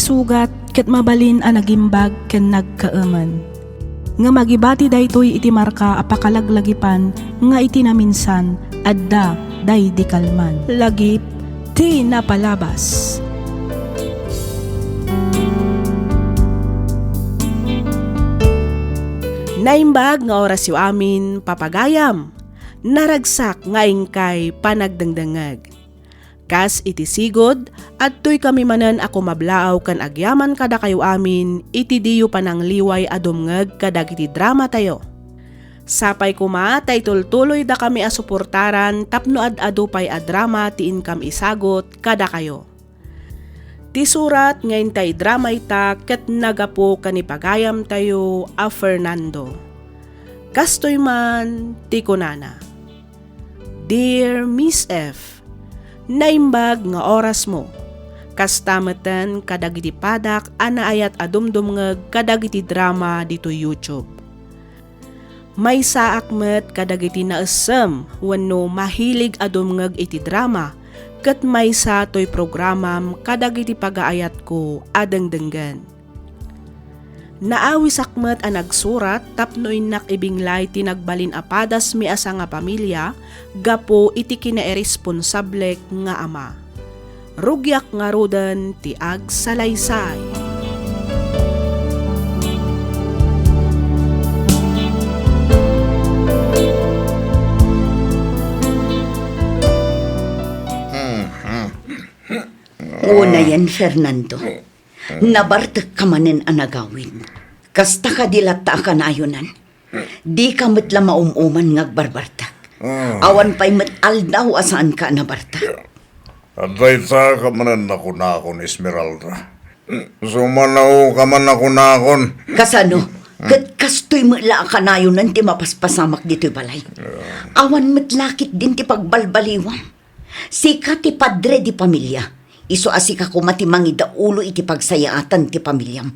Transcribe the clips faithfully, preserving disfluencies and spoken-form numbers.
Sugat ket mabalin a nagimbag ken nagkaemen. Ngem agibati daytoy iti marka a pakalaglagipan nga iti naminsan adda daydi kalman. Lagip ti napalabas. Naimbag nga orasyo amin, papagayam. Naragsak nga inkay panagdengdengngeg. Kas iti sigud, adtoy kami manen a kumablaaw ken agyaman kadakayo amin iti diyo panangliway a dumngeg kadagiti dramatayo. Sapay koma ta itultuloydakami a suportaran tapno ad-adu pay a drama ti inkam isagut kadakayo. Ti surat nga intay drama ita ket nagapu ken ni pagayamtayo a Fernando. Kastoy man ti kunana, Dear Miss F, naimbag nga orasmo. Kasta metten kadagiti padak a naayat a dumdumngeg kadagiti drama ditoy YouTube. Maysaak met kadagiti naessem wenno mahilig a dumngeg iti drama, ket maysa toy programam kadagiti pagaayatko a dengdenggen. Naawisak met a nagsurat tapno innak ibinglay ti nagbalin a padasmi a sangapamilia gapu iti kinairresponsablek nga ama. Rugiak ngaruden ti agsalaysay. Unayen, Fernando. Nabartekka manen a nagawid. Kasta kadi latta a kanayonan? Dika met la maum-uman nga agbarbartek. Ah. Awan pay met aldaw a saanka a nabartek. Adda ita ka manen nakunakon, Esmeralda. Sumanaoka man nakunakon. Kasano? Hmm. Ket kastoy met la a kanayonan ti mapaspasamak ditoy balay. Ah. Awan met la ketdin ti pagbalbaliwam. Sika ti padre di pamilia, isu a sika koma ti mangidaulo iti pagsayaatan ti pamiliam.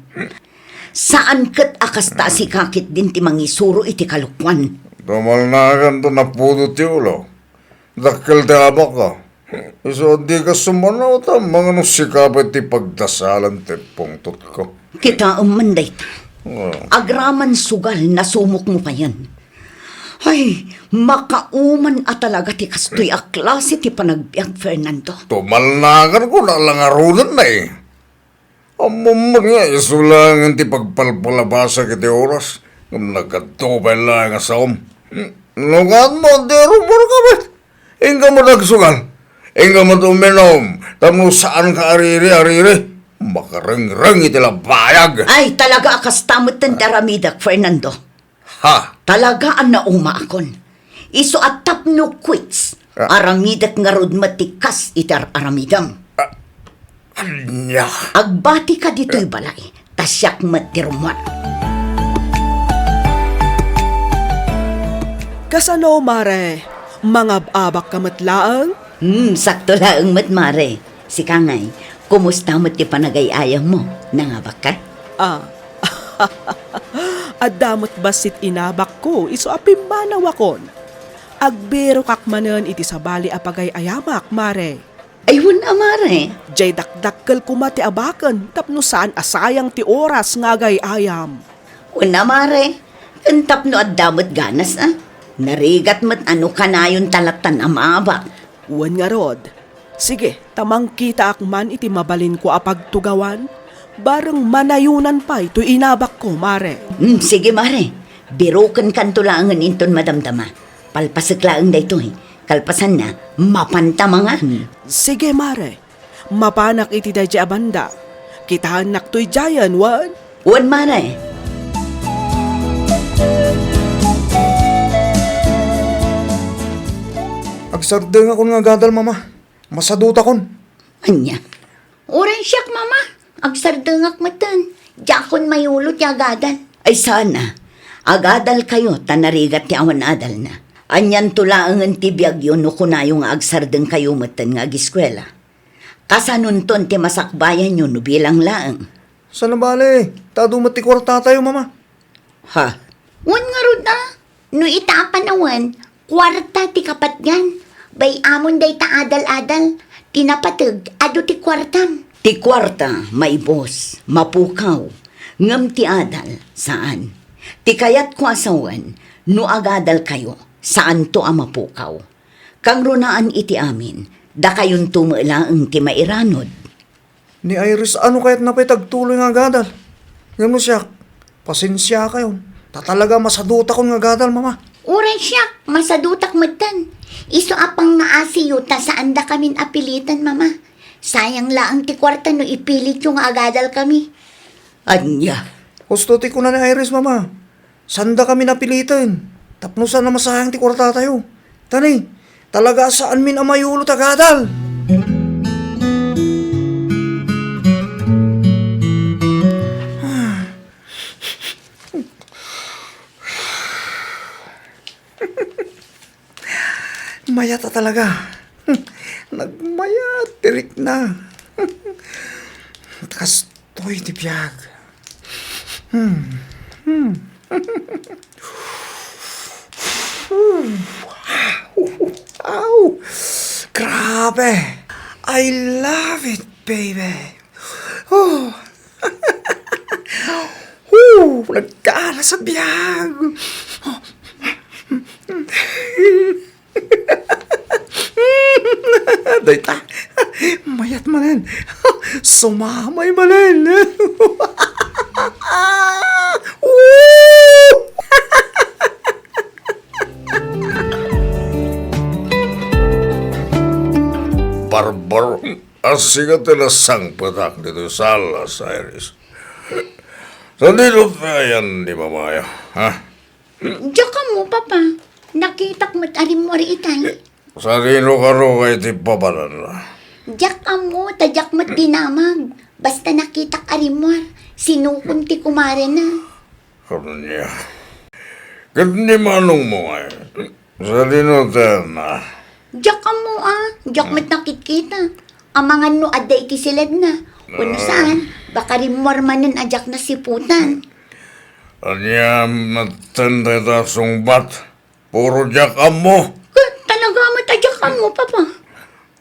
Saan ket a kasta a sika ketdin ti mangisuro iti kalokuan. Tumalnakanto napudo ti ulo. Dakkel ti abakko. Isu a dika sumanaw ta mangano sika pay ti pagdasalan ti pungtotko. Kitaem man dayta. Ah. Agraman sugal nasumokmo payen. Ay, makauman a talaga ti kastoy a klase ti panagbiag, Fernando. Tumalnakanko na la ngaruden, eh. Ammom met nga isu laengen ti pagpalpalabasa iti oras, ngem nagkadto pay laeng a saom. No kaanmo, di rumorka met. Inka met agsugal. Inka met uminom, tapno saanka ariri-ariri. Makarengreng iti labayag. Ay, talaga a kasta metten ti aramidek, Fernando. Ha? Talaga a naumaakon. Isu a tapno quits, ah, aramidek ngarud met ti kas iti ar-aramidem. Ah, ania? Agbatika ditoy balay, ta siak met ti rummuar. Kasano, Mare? Mangab-abakka met laeng? Hmm, sakto laeng met, Mare. Sika ngay, kumusta met ti panagay-ayammo? Nangabakka? Ah. Adda met bassit inabakko isu a pimmanawakon. Agbirokak manen iti sabali a pagay-ayamak, Mare. Ay, wen a, Mare. Jay dakdakkel koma ti abaken tapno saan a sayang ti oras nga agay-ayam. Wen a, Mare. Ken tapno adda met ganas, a. Narigat met a no kanayon ta lattan a maabak. Wen ngarud, sige, ta mangkitaak man iti mabalinko a pagtugawan, bareng manayonan pay toy inabakko, Mare. Hmm, sige, Mare. Birokenkanto laengen inton madamdama. Palpasek laeng daytoy. Kalpasanna, mapanta mangan. Hmm. Sige, Mare. Mapanak iti daydiay a banda. Kitaennak toy diayen, wen? Wen, Mare. Agsardengakon nga agadal, Mama. Masadutakon. Ania? Uray siak, Mama. Agsardengak metten. Diakon mayulo ti agadal. Ay, saan a. Agadalkayo ta narigat ti awan adalna. Anianto laengen ti biagyo no kunayo nga agsardengkayo metten nga agiskuela? Kasanonton ti masakbayanyo no bilang laeng? Saan a bale, ta adu met ti kuartatayo, Mama. Ha? Wen ngarud a, no ita a panawen, kuarta ti kapatgan. Bay-amon dayta adal-adal, ti napateg, adu ti kuartam. Ti kuarta, maibus, mapukaw, ngem ti adal, saan. Ti kayatko a sawen, no agadalkayo, saanto a mapukaw. Kangrunaan iti amin, dakayonto met laeng ti mairanod. Ni Iris, ano kayat napay tagtuloy nga agadal? Ngem no siak, pasensiakayon. Ta talaga masadutakon nga agadal, Mama. Uray siak, masadutak metten. Isu a pangngaasiyo ta saandakamin a pilitan, Mama. Sayang laeng ti kuarta no ipilityo nga agadalkami. Ania? Husto ti kuna ni Iris, Mama. Saandakamin a piliten. Tapno saan a masayang ti kuartatayo. Tani, talaga a saanmin a mayulo ti agadal. Mayat a talaga. Nagmayat ti rikna. Kastoy ti biag. Hmm. Hmm. Aw! Grabe! I love it, baby! Oh! Woo! Nagkala sa biag! Dayta, mayat manen. Sumamay manen. Woo! Barbaro, asika ti nasangpetak ditoy sala, Iris. Sadino ti ayan ni Mamaya, ha? Diak ammo, Papa. Nakitak met a rimmuar itay. Sadino kano kay ti papananna? Diak ammo, ta diak met dinamag. Basta nakitak a rimmuar, sinukon ti kumarena. Ania? Ket ni manongmo ngay? Sadino ti ayanna? Diak ammo a, diak met nakitkita. Amangan no adda iti siledna. Wenno saan, baka rimmuar manen a diak nasiputan. Ania metten dayta a sungbat? Puro diak ammo. Ket talaga met a diak ammo, Papa.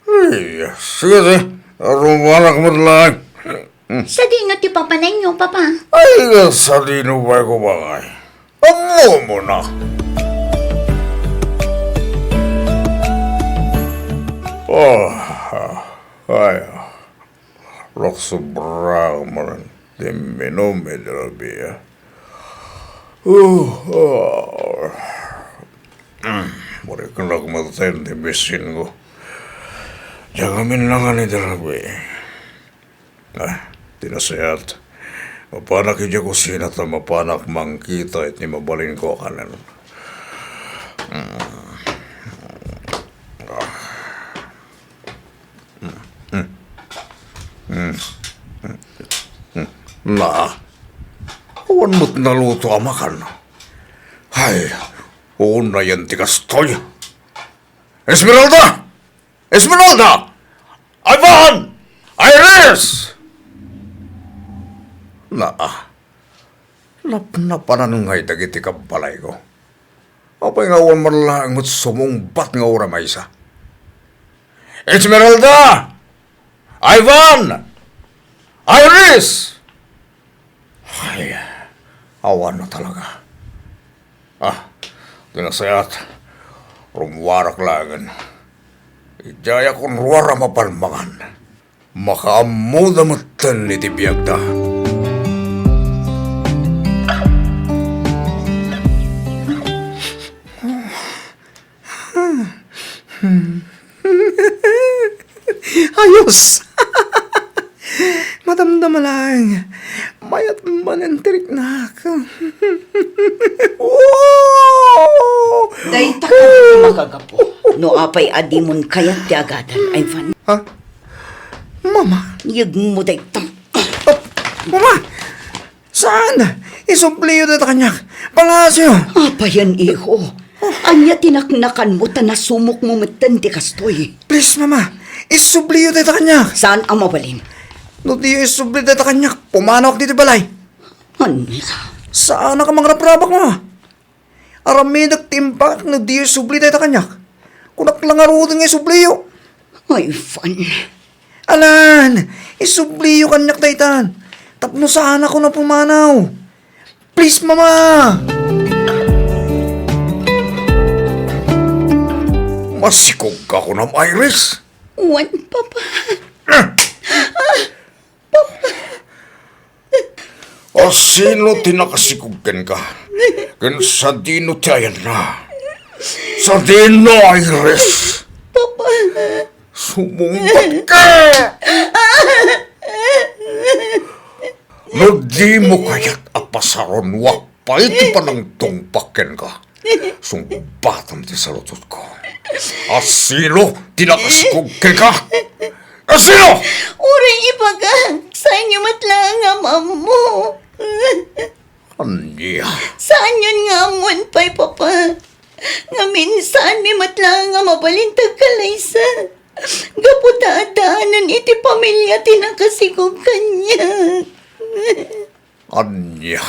Ay, sige, sige. Rummuarak met laeng. Sadino ti papananyo, Papa? Ay, sadino pay ko bangay? Ammomo na. Oh, ay, nagsobra manen ti minum iti rabii. Oh, oh. Mm, mariknak maten ti bisinko. Diak aminnangan iti rabii. Ah, ti nasayaat. Mapanak idiay kusina ta mapanak mangkita iti mabalinko a kanen. Mm. Ah. Mm. Mm. Mm. Mm. Na, awan met naluto a makan. Ay, unayen ti kastoy. Esmeralda! Esmeralda! Ivan! Iris! Naa, napnapanan ngay dagiti kabbalayko. Apay nga awan man laeng met sumungbat nga uray maysa? Esmeralda! Ivan! Iris! Ay, awan na talaga. Ah, ti nasayaat, rummuarak laengen. Idiayak unruar a mapan mangan. Makaammoda metten iti biagda. Ayos! Madamdama laeng. Mayat manen ti riknak. Wow! Dayta kadi ti makagapu. No apay a dimon kayat ti agadal, Ivan. Ha? Mama? Yegmo dayta. Oh, Mama! Saan? Isubliyo dayta kaniak. Pangaasim. Apayen, iho. Ania ti naknakanmo ta nasumokmo metten ti kastoy? Please, Mama. Isubliyo dayta kaniak. Saan a mabalin? No diyo isubli dayta kaniak, pumanawak ditoy balay. Ania? Saanak a mangraprabak, Mama. Aramidek ti imbagak no diyo isubli dayta kaniak. Kunak la ngaruden nga isubliyo. Ay, Ivan. Alan, isubliyo kaniak daytan. Tapno saanakon a pumanaw. Please, Mama! Masikog ka kunam, Iris? Wen, Papa. Ah! Papa. A sino ti nakasikog kenka? Ken sadino ti ayanna? Sadino, Iris? Papa. Sumungbat ka! No dimo kayat a pasarunoak pay ti panangtungpal kenka, sungbatam ti sarutotko. A sino ti nakasikog kenka? A sino? Uray ibagak, saanyo met laeng a maammo. Ania? Saanyon nga ammoen pay, Papa. Ngamin, saanmi met laeng a mabalin ti agkalaysa. Gapu ta addaanen iti pamilia ti nakasikog kaniak. Ania?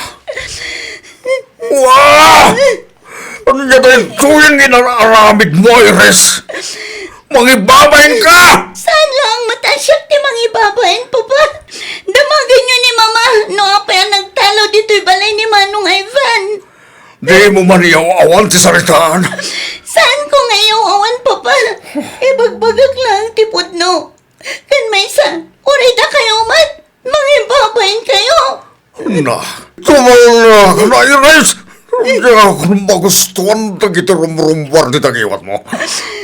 Wa! Ania daytoyen nga inar-aramidmo, Iris? Mangibabain ka! Saan laeng met a siak ti mangibabain, Papa? Damagenyo ni Mama no apay a nagtalo ditoy balay ni Manong Ivan. Dimo man iyaw-awan ti saritaan. Saanko nga iyaw-awan, Papa. Ibagbagak laeng ti pudno. Ken maysa, uray dakayo met, mangibabain kayo. Na, tumaw na, Iris! Diak magustuan dagiti rumrummuar ti tagiwatmo.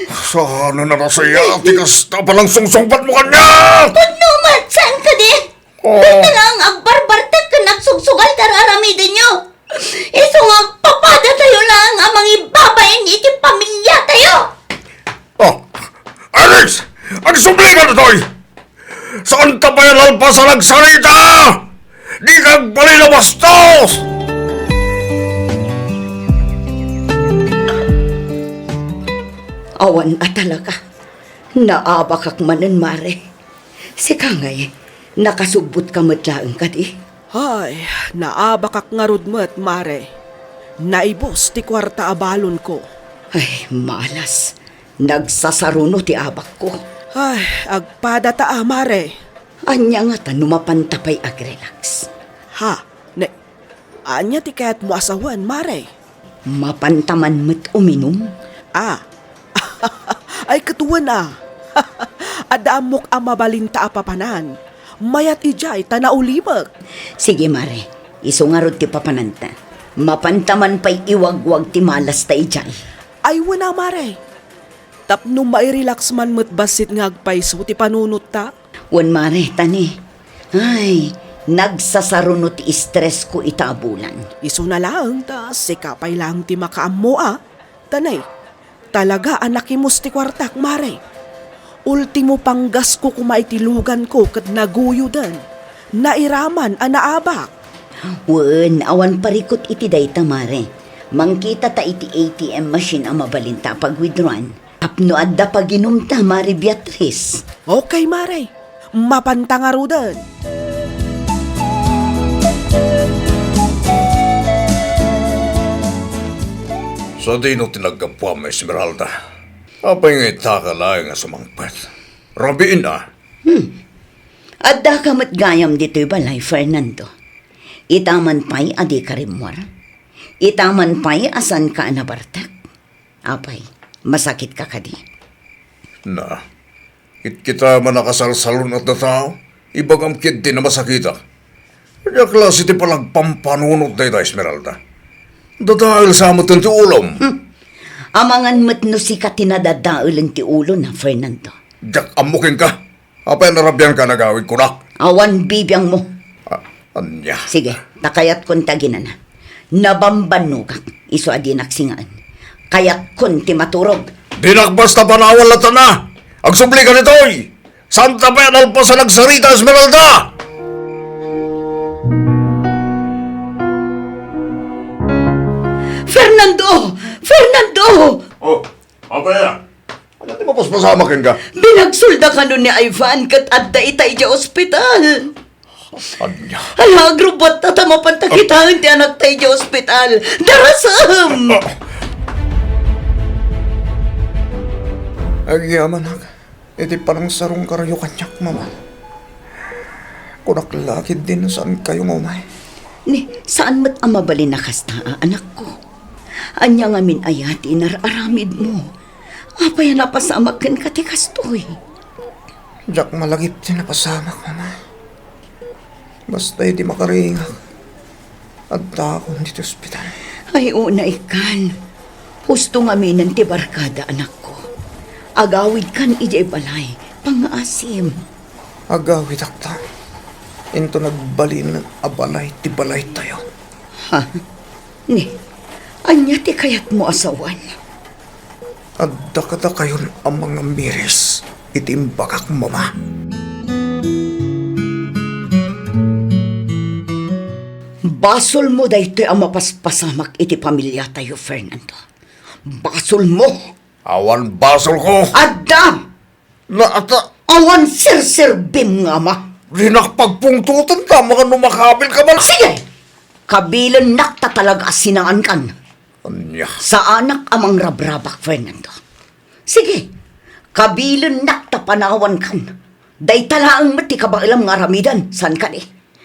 Saan a nasaya ti kasta panangsungsungbatmo kaniak! Pudno met, saan kadi? Oh. Dayta laeng agbarbartek ken agsugsugal ti ar-aramidenyo. Isu nga agpapadatayo laeng a mangibabain iti pamiliatayo. Oh, Alex! Agsubli ka ditoy! Saanta pay a nalpas a nagsarita! Dika agbalin a bastos! Awan a talaga. Naabakak manen, Mare. Sika ngay, nakasubbotka met laeng kadi? Ay, naabakak ngarud met, Mare. Naibus ti kuarta a balonko. Ay, malas. Nagsasaruno ti abakko. Ay, agpadata a, Mare. Ania ngata no mapanta pay agrelax? Ha? Ne, ania ti kayatmo a sawen, Mare? Mapanta man met uminum? Ah. Ay, ket wen a. Adda ammok a mabalinta a papanan. Mayat idiay ta naulimek. Sige, Mare. Isu ngarud ti papananta. Mapanta man pay iwagwag ti malasta idiay. Ay, wen a, Mare. Tapno mairelax man met bassit nga agpayso ti panunot ta. Wen, Mare, ta ni, ay, nagsasaruno ti stress ko ita a bulan. Isuna laeng ta sika pay laeng ti makaammo a. Ta ni, talaga a nakimus ti kuartak, Mare. Ultimo panggasko koma iti luganko ket naguyoden. Nairaman a naabak. Wen, awan parikut iti dayta, Mare. Mangkita ta iti A T M machine a mabalinta a pag-withdrawon. Tapno adda paginumta, Mare Beatriz. Okay, Mare. Mapanta ngaruden. Sadino ti naggapuam, Esmeralda? Apay nga itaka laeng a sumangpet? Rabiin a. Hmm. Addaka met gayam ditoy balay, Fernando. Ita man pay a dika rimmuar. Ita man pay a saanka a nabartek. Apay, masakitka kadi? Na, kitkita man a kasalsalun-at a tao, ibagam ketdi a masakitak. Ania klase ti panagpampanunot dayta, Esmeralda? Dadael sa met ti ulom. Hmm. Amangan met no sika ti nadadaelen ti ulona, Fernando. Diak ammo kenka. Apay a narabianka a nagawid kunak? Awan bibiangmo. A-, ania? Sige, ta kayatkon ti aginana. Nabambannogak, isu a dinak singaen. Kayatkon ti maturog. Dinak basta panawan latta. Agsublika ditoy! Saanta pay a nalpas a nagsarita, Esmeralda! Fernando! Fernando! Oh, apay a? Ania ti mapaspasamak kenka? Binagsolda kano ni Ivan ket adda ita idiay ospital. Ania? Ay, agrubot ta, ta mapanta kitaen ti anakta idiay ospital. Darasem! Ah. Agyamanak. Iti panangsarungkaryo kaniak, Mama, kunak la ketdin no saankayo nga umay. Ni, saan met a mabalin a kasta, a, anakko. Ania ngamin aya ti inar-aramidmo? Apay a napasamak kenka ti kastoy? Diak malagip ti napasamak, Mama. Basta idi makaringak, addaakon ditoy ospital. Ay, unay kan. Husto ngaminen ti barkada, anakko. Agawidkan idiay balay. Pangngaasim. Agawidakta. Inton agbalin a balay ti balaytayo. Ha? Ni, ania ti kayatmo a sawen? Adda kadakayon a mangamiris iti imbagak, Mama. Basolmo daytoy a mapaspasamak iti pamiliatayo, Fernando. Basolmo! Awan basolko! Adda! Naata. Awan serserbim nga ama. Dinak pagpungtoten ta, mangano makabilka man. Sige! Kabilennak ta talaga a sinaankan. Ania? Saanak a mangrabrabak, Fernando. Sige, kabilennak ta panawankan. Dayta laeng met ti kabaelam nga aramiden, saan kadi?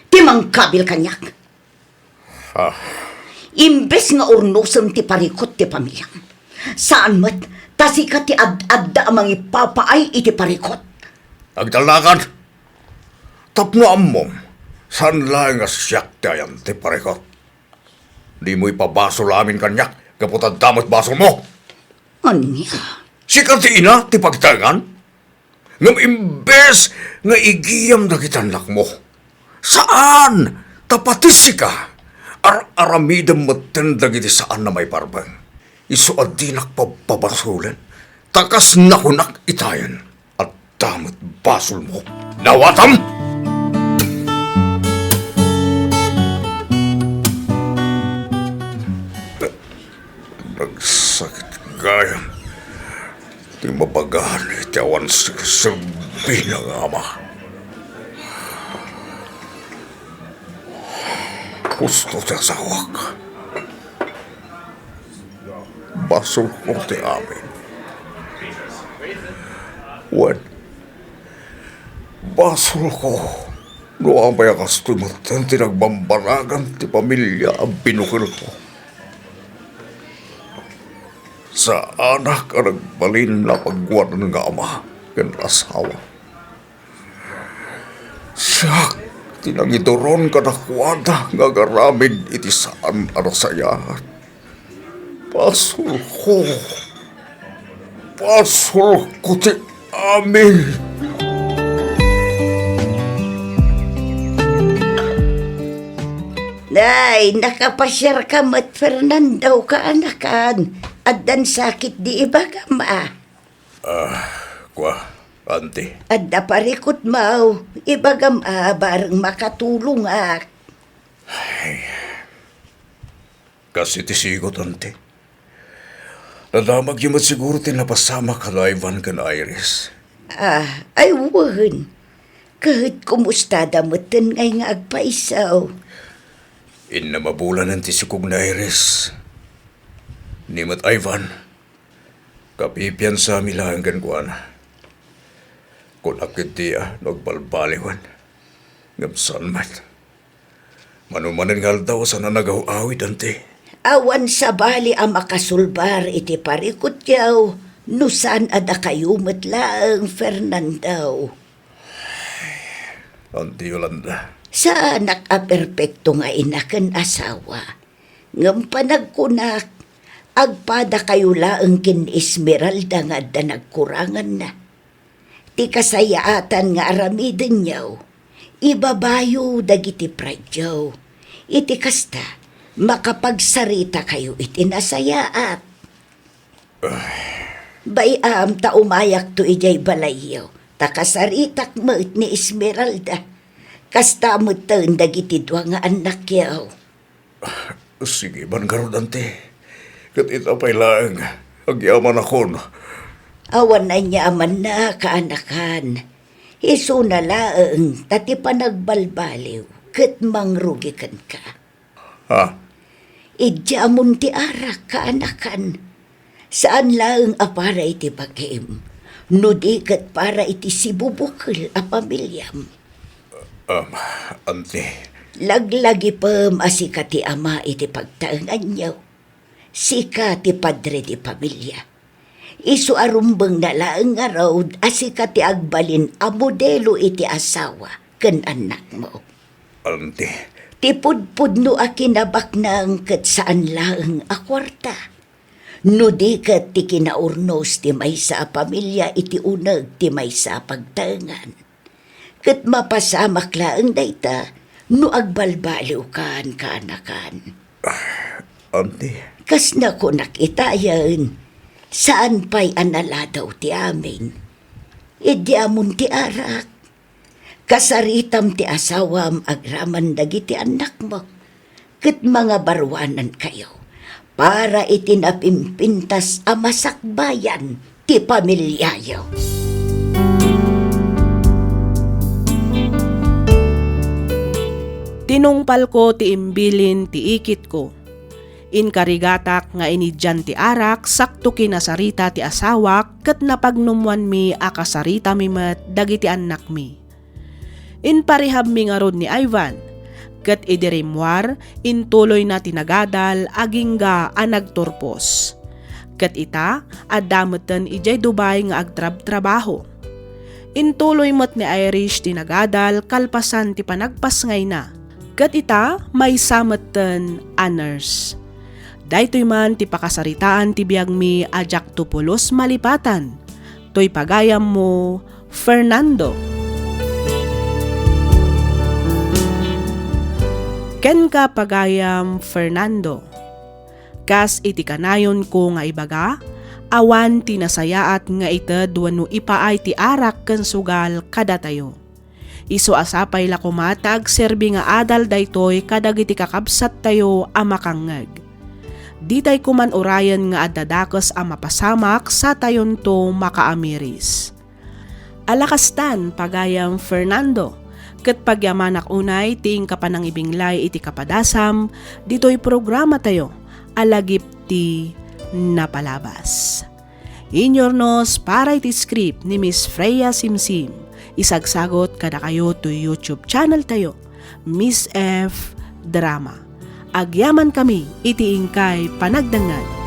Ti mangkabil kaniak. Ah. Imbes nga urnosem ti parikut ti pamiliam, saan met ta sika ti ad-adda a mangipapaay iti parikut. Agdallakan! Tapno ammom, saan laeng a siak ti ayan ti parikut. Dimo ipabasol amin kaniak, gapu ta adda met basolmo. Ania? Sika ti ina ti pagtaengan? Ngem imbes nga igiyam dagiti annakmo, saan, ta pati sika, ar-aramidem metten dagiti saan a maiparbeng. Isu a dinak pabpabasolen, ta kas nakunak itayen, adda met basolmo. Nawatam! Nagsakit gayam ti mabagaan iti awan serserbina nga ama. Husto ti asawak. Basolko ti amin. Wen, basolko no apay a kastoy metten ti nagbambanagan ti pamilia a binukelko. Saanak a nagbalin a paguanan nga ama ken asawa. Siak ti nangiduron kadakuada nga agaramid iti saan a nasayaat. Basolko. Basolko ti amin. Nay, nakapasiarka met, Fernando, kaanakan. Addan sakit di ibagam, a. Ah, kua, Auntie. Adda parikutmo, ibagam a bareng makatulongak. Ay, kas iti sigut, Auntie. Nadamagyo met siguro ti napasamak kada Ivan ken Iris. Ah, ay wen. Ket kumustada metten ngay nga agpayso? Inna mabulanen ti sikog ni Iris. Ni met Ivan, kapipiansami laeng kenkuana. Kunak ketdi a no agbalbaliwen, ngem saan met. Mano manen nga aldaw a saan a nagaw-awid, Auntie. Awan sabali a makasulbar iti parikutyo no saan a dakayo met laeng, Fernando. Auntie Yolanda. Saanak a perpekto nga ina ken asawa. Ngem panagkunak, agpadakayo laeng ken Esmeralda nga adda nagkuranganna. Ti kasayaatan nga aramidenyo, ibabayo dagiti prideyo. Iti kasta, makapagsaritakayo iti nasayaat. Bay-am ta umayakto idiay balayyo, ta kasaritak met ni Esmeralda. Kasta metten dagiti dua nga annakyo. Sige man ngarud, Auntie. Ket ita pay laeng, agyamanakon. Awan aniamanna, kaanakan. Isuna laeng ta ti panagbalbaliw ket mangrugi kenka. Ha? Idiamon ti arak, kaanakan. Saan laeng a para iti bagim. No di ket para iti sibubukel a pamiliam. Um, Auntie. Laglagipem a sika ti ama iti pagtaenganyo. Sika ti padre di pamilia. Isu a rumbengna laeng ngarud a sika ti agbalin a modelo iti asawa ken annakmo. Auntie. Ti pudpudno a kinabaknang ket saan laeng a kuarta. No di ket ti kinaurnos ti maysa a pamilia iti uneg ti maysa a pagtaengan. Ket mapasamak laeng dayta no agbalbaliwkan kaanakan. Auntie. Kasna kunak itayen, saan pay a naladaw ti amin. Idi amon ti arak. Kasaritam ti asawam agraman dagiti annakmo, ket mangabaruanankayo para iti napimpintas a masakbayan ti pamiliayo. Tinungpalko ti imbilin ti ikitko. Inkarigatak nga inidian ti arak sakto kinasarita ti asawak ket napagnummoanmi a kasaritami met dagiti annakmi. Inparihabmi ngarud ni Ivan, ket idi rimmuar, intuloyna ti nagadal agingga a nagturpos. Ket ita, adda metten idiay Dubai nga agtrabtrabaho. Intuloy met ni Irish ti nagadal kalpasan ti panagpasngayna. Ket ita, maysa metten a nurse. Daytoy man ti pakasaritaan ti biagmi a diakto pulos malipatan. Toy pagayammo, Fernando. Kenka, pagayam Fernando. Kas iti kanayonko nga ibaga, awan ti nasayaat nga ited wenno ipaay ti arak ken sugal kadatayo. Isu a sapay la koma ta agserbi nga adal daytoy kadagiti kakabsattayo a makangngeg. Ditay koman urayen nga adda dakes a mapasamak satayonto makaamiris. Ala kastan, pagayam Fernando, ket pagyamanak unay ti inka panangibinglay iti kapadasam ditoy programatayo a Lagip ti Napalabas. Inyurnos para iti script ni Miss Freya Simsim, isagsagot kadakayo toy YouTube channel tayo, Miss F Drama. Agyamankami iti inkay panagdengngeg.